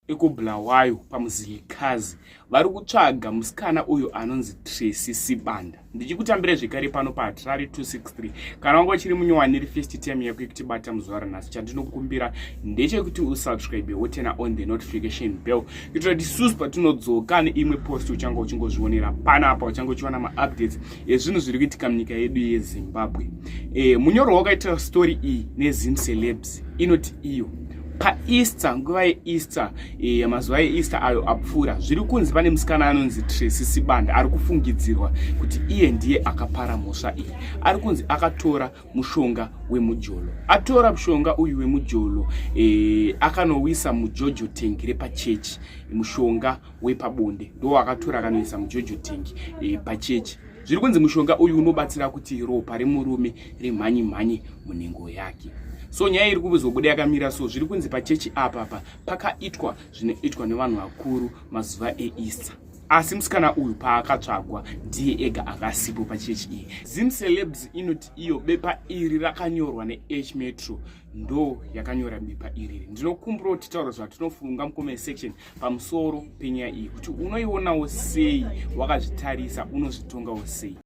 ekuBulawayo paMuzilikazi vari kutsvaga musikana uyu anonzi Tracy Sibanda. Ndichikutambira zvekare pano paHatirari 263. Kana wanga uchiri munyowani iri first time yako yekutibata muzuva ranhasi, chandinokumbira ndechekuti usubscribe wotena on the notification bell kuitira kuti isusu patinodzoka neimwe post uchanga uchingozvionera panapa, uchanga uchiwana maupdates ezvinhu zviri kuitika munyika yedu yeZimbabwe. Munyoro wakaita story iyi neZim Celebs inoti iyo paEaster, nguva yeEaster, mazuva eEaster ayo apfuura, zviri kunzi pane musikana anonzi Tracy Sibanda ari kufungidzirwa kuti iye ndiye akapara mhosva iyi. Ari kunzi akatora mushonga wemujolo. Atora mushonga uyu wemujolo, akanowisa muJojo tank repachechi. Mushonga wepabonde ndo akatora akanoisa muJojo tank pachechi. Zviri kunzi mushonga uyu unobatsira kuti ropa remurume rimhanye mhanye munhengo yake. So nyaya iri kuzobuda yakamira so: zviri kunzi pachechi apa pakaitwa zvinoitwa nevanhu vakuru mazuva eEaster, asi musikana uyu paakatsvagwa ndiye ega akasipo pachechi iyi. Zim Celebs inoti iyo bepa iri rakanyorwa neH Metro, ndo yakanyora bepa iriri. Ndinokumbira kuti titaura zvatinofunga mucomment section pamusoro penyaya iyi, kuti unoionawo sei, wakazvitarisa unozvitongawo sei.